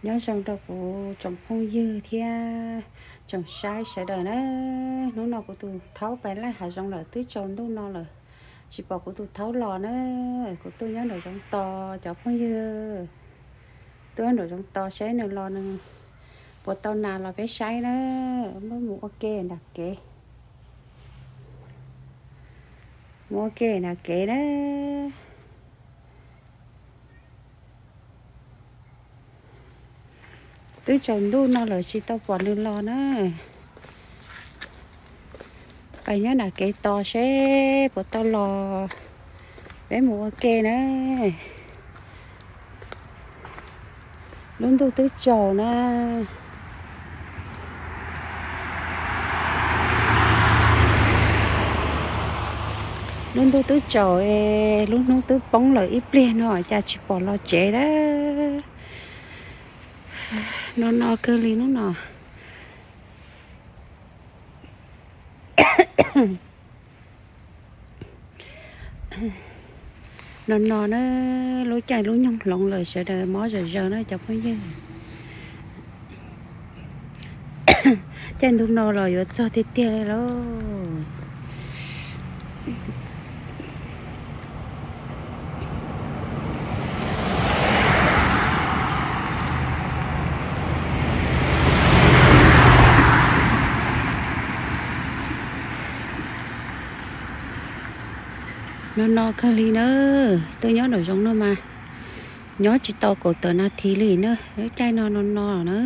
Nyob zoo rau kuv tsoom phooj ywg thiab tsoom saib sawv daws na. Hnub no kuv tus thaub pais laij hav zoov lawm, twb tsaus ntuj no lawm, tsis pom kuv tus thaub los na. Kuv tuaj nyob nraum zoov tos cov phooj ywg, tuaj nraum zoov tos saib nws los nws puas tau nas los peb saib na. Muab mus ua ke nram kev, mus ua ke nram kev na. Twb tsaus ntuj no lawm tsis tau pom nws los na. Pais nyob nram kev tos seb puas tau los, peb mus ua ke na. Lub ntuj twb tsaus na. Lub ntuj twb tsaus es lub hnub twb poob lawm, ib pliag no cas tsis pom los tsev na. No no kawg li hnub no. No no na, lub caij lub nyoog hloov lawm sawv daws mob zom zaws na cov phooj ywg. Caij ntuj no los yuav txog tiag tiag li lauj. No no kawg li na, tuaj nyob nraum zoov no mas nyob tsis tau kaum tawm nas this li na, lub caij no no no na.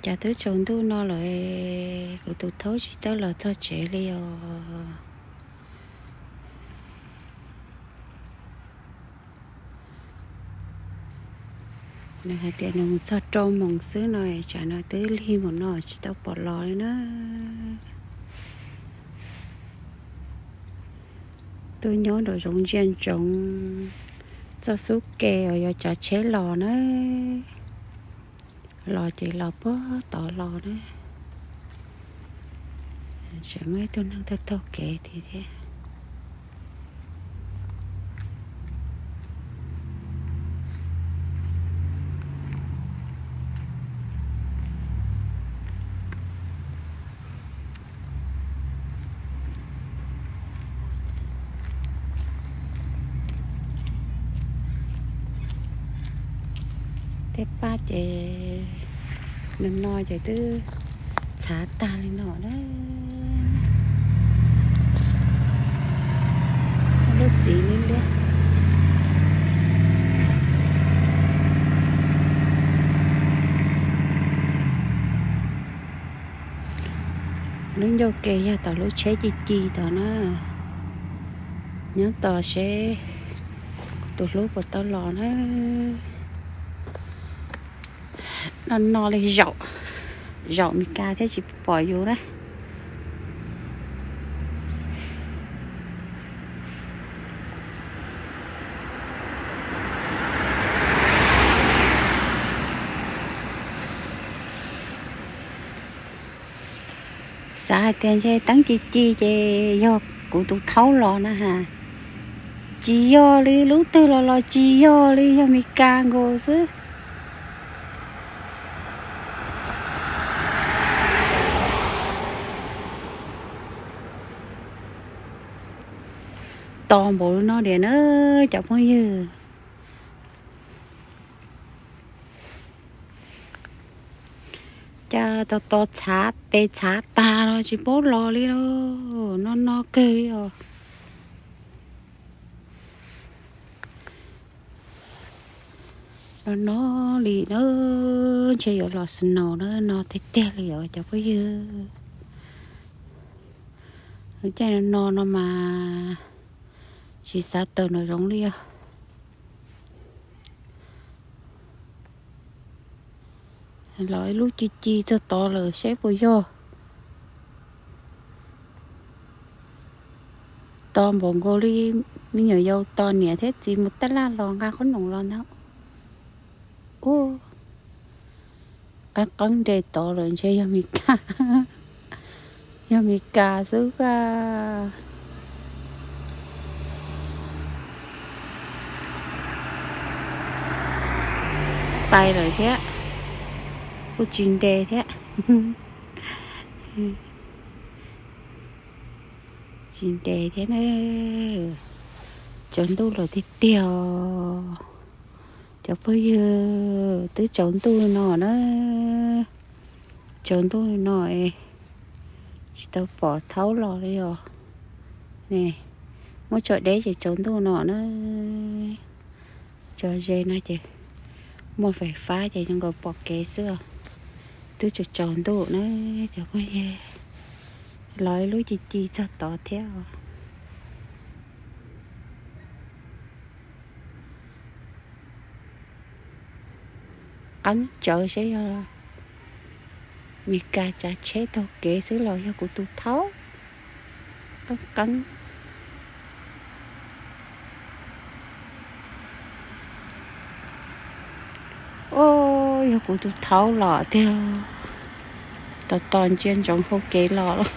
Cas twb tsaus ntuj no lawm, kuv tus thaub tsis tau los txog tsev li os. Nws hais tias nws mus txog rau moos xwb no, tsam no twb lig mus no tsis tau pom los li na. Tuaj nyob nraum zoov ntsia ntsoov txoj xub ke uas yuav tsav tsheb los na. Los ces los puag tod los na. Tseem muaj ib tug neeg taug taug kev thiab. Tej pab ces nws no ces twb txhav tag li no na. Lub txiv liab liab. Lub ncauj ke yog tom lub tsheb ci ci tod na. Nyob tos seb tus hlub puas tau los na. No no li zaum, zaum Mes Kas thiab tsis pom yus na. Xav hais tias ntshe teeb ci ci ces yog kuv tus thaub los na has. Tsis yog li, lub twg los los tsis yog li, yog Mes Kas nkaus xwb. To npaum li no diam na cov phooj ywg. Cas tos tos txhav tes txhav tag los tsis paub los li lauj, no no kawg li os. No no li na, ntshe yuav los snow na, no tiag tiag li os cov phooj ywg. Lub caij no no no mas tsis xav tawm nraum zoov li os. Los ib lub ci ci txog tod lawm seb puas yog. To npaum nkaus li me nyuam yaus tos niam thiab txiv mus taj laj los nqa qhob noom los ntag. Ub, qeeb qeeb nres tod lawm ntshe yog Mes Kas, yog Mes Kas xwb a. tais lawm thiab, kuj tsis nres thiab. Tsis nres thiab na. Tsaus ntuj lawm tiag tiag os. Cov phooj ywg, twb tsaus ntuj no na. Tsaus ntuj no es tsis tau pom thaub los li os. Ne, muab tso deb ces tsaus ntuj no na. Tso ze no ces muaj fais fab ces zoo nkaus pom kev xwb os. Twb tsaus tsaus ntuj na, cov phooj ywg. Los ib lub ci ci txog tod thiab os. Qeeb tsawv seb yog Meskas tsav tsheb taug kev xwb los yog kuv tus thaub. Qeeb qeeb. Os, yog kuv tus thaub los tiag. Tos tos ntsia ntsoov hauv kev los.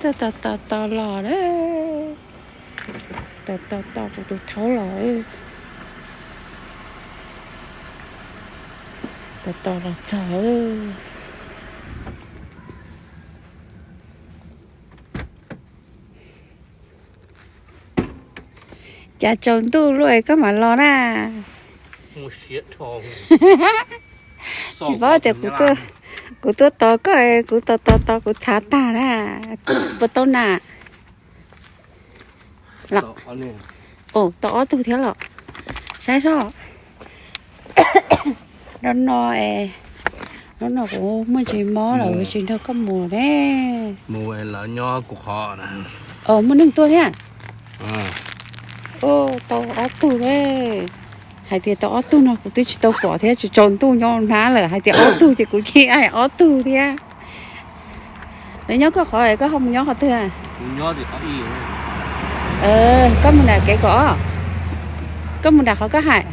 Tos tos tos tos los na. Tos tos tos kuv tus thaub los. Tos tos los txog. Cas tsaus ntuj luaj koj mam los na. Tsis paub tias kuv tuaj tos koj, kuv tos tos tos kuv txhav tag na. Puas tau na? Tau ob tug thiab los? Saib soj. No no, no no kuv muaj tsis mob lawm tsis nrog koj mus ne. Mus lawv nyob kuv qhov. Muaj neeg tuaj thiab. Tau ob tug. Hais tias tau ob tug no kuv twb tsis tau pom thiab, tsis tsaus ntuj nyob hnab lawm, hais tias ob tug ces kuv cia hais ob tug thiab. Lawv nyob koj qhov, koj ho mus nyob qhov twg? Koj mus nram kev kaum ob, koj mus nram qhov koj hais.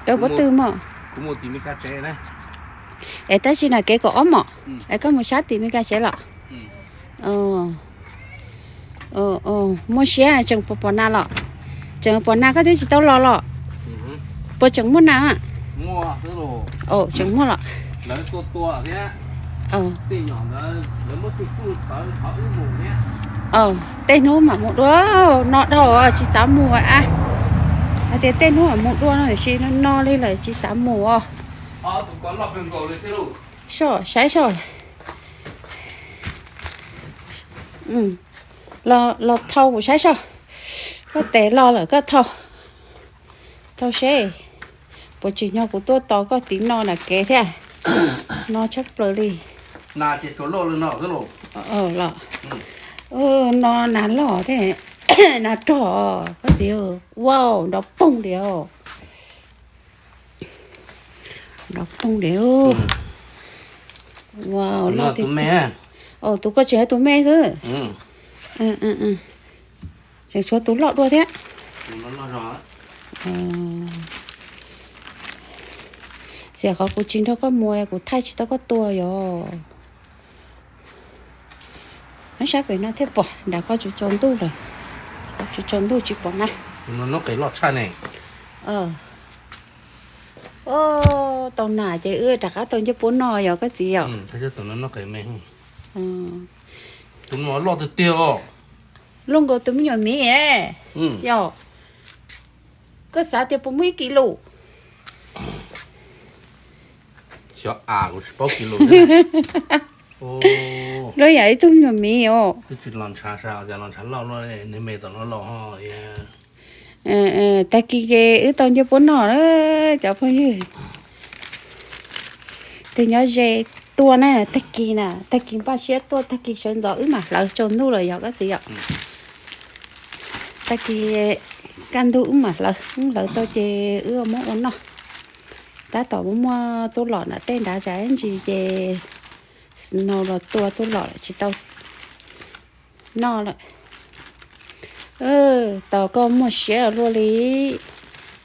Dawb puab twg mog? Es tab sis nram kev kaum ob mog, es koj mus sab tim Meskas tsev los? Muaj siab tseem pom nas los? Tseem pom nas koj twb tsis tau los los? Puas tseem muaj nas? Tseem muaj los? Tej hnub mam mus dua, no dhau tsis xav mus a. Hais tias tej hnub mam mus dua no tiam sis no li lawm tsis xav mus os. Soj, saib soj. Los thau kuv saib soj. Koj tes loj lawm koj thau. Thau seb puas tsim nyog kuv tuaj tos koj tim no nram kev thiab. No tshaj plaws li. Los, no nas loj thiab. Nas rog koj txiv. Wow, nrov poog li os. Nrov poog li. Wow, loj tiag. Tus koj tsis hais tus me xwb. Tseem tshuav tus loj dua thiab. Xiam qhov kuv tsis nrog koj mus kuv thaij tsis tau koj tua yog. Sab pem no thiaj pom, nram ko tsaus ntuj lawm, tsaus ntuj tsis pom na. Tau nas ces wb rov qab tau ncej puab noj yog koj txiv yom. Loj tiag tiag. Luaj nkaus tus me nyuam miv. Yog koj xav tias puas muaj ib kis lus? Xyov, kuv tsis paub kis lus. Luaj yam ib tug me nyuam miv os. Twb tsis los ntshav, los ntshav loj luaj, nws me tom no los. Tag kis ces wb tau ncej puab noj na cov phooj ywg. Tus nyob ze tuaj na, tag kis na, tag kis npaj siab tuaj, tag kis sawv ntxov wb mam hlawv, tsaus ntuj lawm yog koj txiv yom. Tag kis kaj ntug wb mam hlawv, wb hlawv tau ces wb muab ua noj. Tab tom muaj muaj txuj lom na, tej nrad tsam ib ntsis ces snow los tua txuj lom lawm tsis tau noj lawm. Tos koj muaj siab luaj li.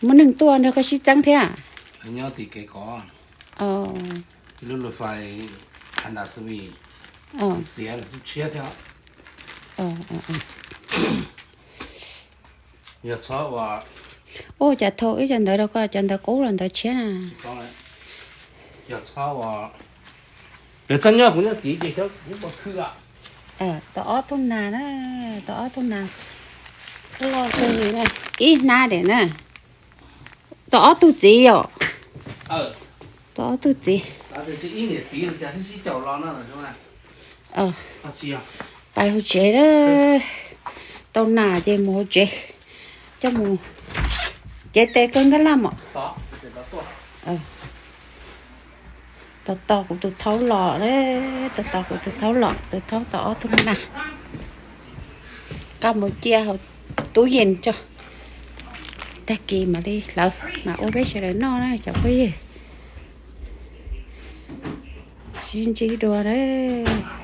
Muaj neeg tuaj nrog koj sib txeeb thiab. Nyob tim kev kov. Lub lus fais Honda Civic xiav tshiab thiab. Yog txhob ua, ua cas thaum ib cov ntawd rau koj cov ntawd qub los ntawd tshiab na. Yog txhob ua, lawv txhob nyob kuv nyob tid ces xyov kuv ua khwb. Tau ob tug nas na, tau ob tug nas loj kawg li na, ib hnab diam na. Tau ob tug txiv yom? Tau ob tug txiv. Pais hauv tsev, tau nas ces mus hauv tsev, coj mus cev tes kawg nkaus lawm mog. Tos tos kuv tus thaub los, tos tos kuv tus thaub los, tus thaub tau ob tug nas. Koj mus cia hauv tub yees tso, tag kis mam li hlawv mas ua peb sawv daws noj na cov phooj ywg. Sib ntsib dua lawm.